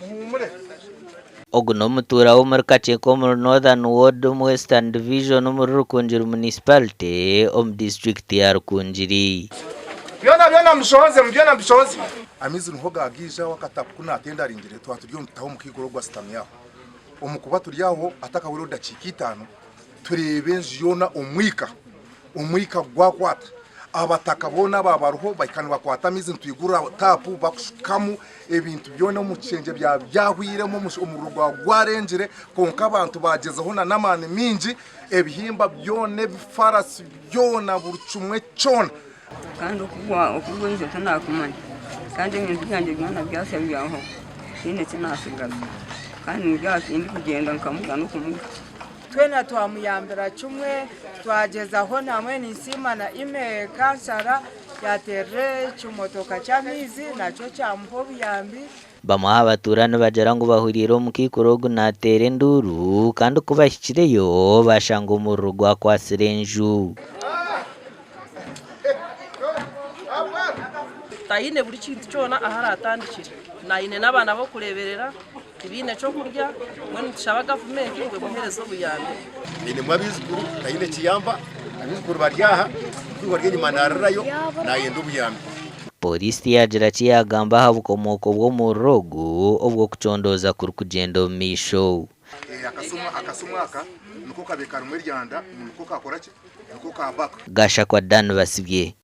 Muhuumure. Ogu n'omutuura w'omuri Kakyeka omuri Northern Ward omu Western Division omuri Rukungiri Municipality omu disiturikiti ya Rukungiri. Byona byona mbishohoze, byona mbishohoze. Amaizi niho gaagaija aho akatapu ku naatendaringire twaba turi nitutaha omu kaiguru ogwo ashutami aho. Omu kuba turi aho hatakahweireho dakiika itaano tureeba enju yoona omwika, omwika gwakwata. Abataka boona aba bariho bahika nibakwata amaizi nitwigura taapu bakushukamu ebintu byona omu kishengye byaba byahwiremu omuriro gwaba gwarengire kwonka abantu bagyezaho n'amaani maingi ebihimba byona ebifarasi byona buri kimwe kyona. Kandi okugwa enju tinakumanya kandi ebintu byangye byona byashya byahwaho tihaine eki naatsigaza kandi ndikugyenda nkamuga n'okumuga. Twena twamuyambira kimwe twagyezaho namwe ninsiima na Imee kansara yaterire ekimotoka ky'amaizi nakyo kyamuha obuyambi. Bamwe aha batuura nibagira ngu bahuriire omukaikuru ogu naateera enduuru kandi ku bahikireyo baashanga omuriro gwakwatsire enju. Taine buri kintu kyona ahu aratandikire. Naine n'abaana b'okureeberera, tibaine ky'okurya. Mbwenu nitushaba gavumenti ngu emuheereze obuyambi. Ainemu abaijukuru taine kiyamba, abaijukuru bari aha, omukaikuru ari enyima naarirayo naayenda obuyambi. Pooriisi tiyaagira ki yaagamba aha bukomooko bw'omuriro ogu obwo okucondooza kurikugyenda omu maisho. Gashakwa Dan Basibye.